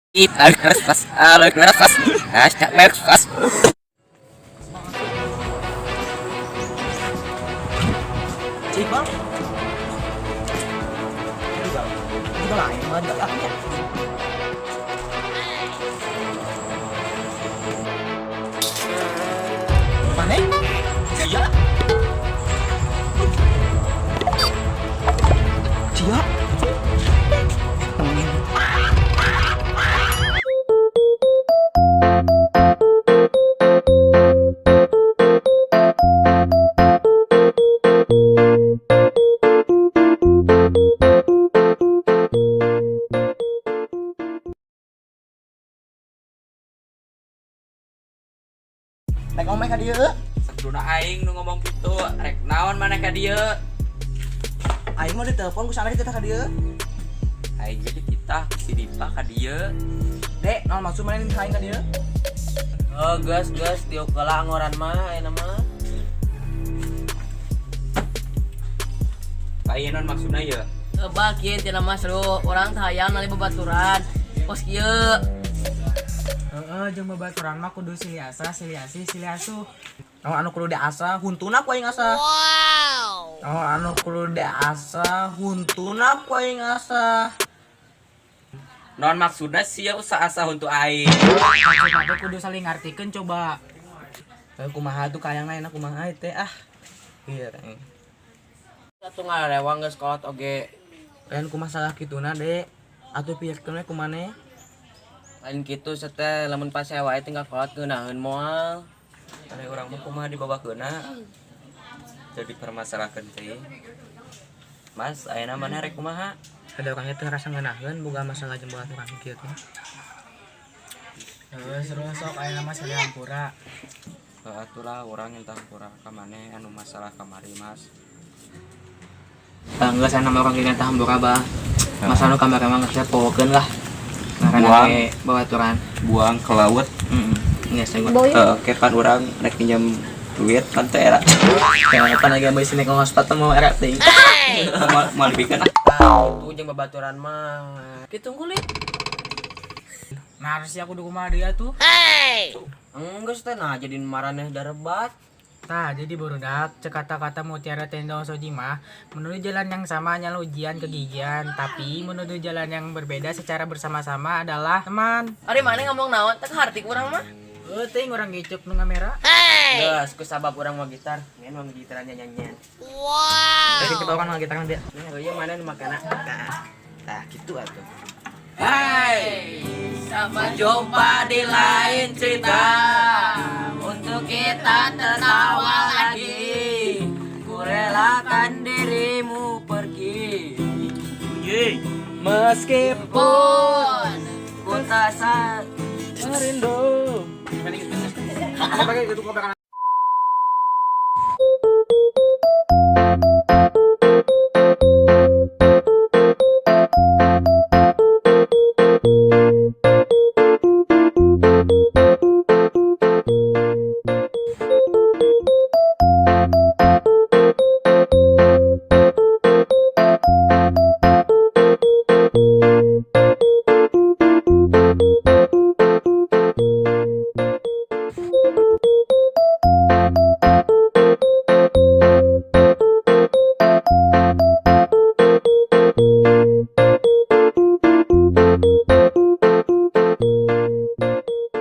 Cik, Bang. Juga, juga lain mah juga ya. Mana? Iya. Cia. Temenin. Rek ngomong ka dieu. Sakuduna aing nu ngomong kitu, rek naon maneh ka dieu? Aing mah ditelepon ku sana kita ka dieu. Aing ge dititah ku si Dipa ka dieu. Dek, naon maksud maneh nitah aing ka dieu? Oh, geus geus diuk heula angoran mah ayeuna mah. Ka ieu naon maksudna ieu? Coba kieu tina mah seru, urang teh hayang nali babaturan. Kos kieu. Heeh, jeung babaturan mah kudu silih asah, silih asih, silih asuh. Naon anu kudu diasah, huntuna ku aing asah. Wow. Naon anu kudu diasah, huntuna ku aing asah. Naon maksudna sia usah asah untuk aing? Maksudna teh kudu saling ngartikeun coba. Eh, kumaha tuh kayang lain kumaha teh ah. Iya, teh. Satu ngarewang geus kolot oge. Lain ku masalah kituna, Dek. Atuh pikirkeun we kumaneh. Lain kitu sete lamun pas wae tinggal kolot ngeunaheun moal. Ari urang mah kumaha dibawakeunna? Jadi permasalahkeun teh. Mas, ayeuna maneh rek kumaha? Ada orangnya teh ngerasa ngeunaheun boga masalah jeung babaturan kieu teh. Heeh, seru sok ayeuna mah silih hampura. Heuh atulah urang minta hampura ka maneh anu masalah kamari, Mas. Bangga sana mah urang ge hampura bah. Masa nu kamari mah geus pohokeun lah. Ngaranna Buang. ge babaturan. Buang ke laut. Heeh. Geus saya Heeh, oke kan urang rek pinjam duit kan teh era. Kayak apa lagi ambil sini ngomong sepatu mau era teh. Mau mau dibikeun. Itu jeung babaturan mah. Ditunggu lih. Nah, harus kudu kumaha dia tuh. Enggeus teh nah jadi maraneh darebat. Tah, jadi barudak, cek kata-kata mutiara Tendo Soji mah, menuju jalan yang sama hanyalah ujian kegigihan, tapi menuju jalan yang berbeda secara bersama-sama adalah teman. Ari maneh ngomong naon teh harti urang mah. Eh, teh urang gecuk nu ngamera. Geus ku sabab urang mah gitar, ngen mah gitaran nyanyian. Jadi coba orang lagi tangan dia. Nah, ieu mana nu makana? Tah. Tah kitu atuh. Hai, sampai jumpa di lain cerita. Untuk kita tertawa lagi. Ku relakan dirimu pergi. Meskipun Ku tak rindu. Pakai gitu kok.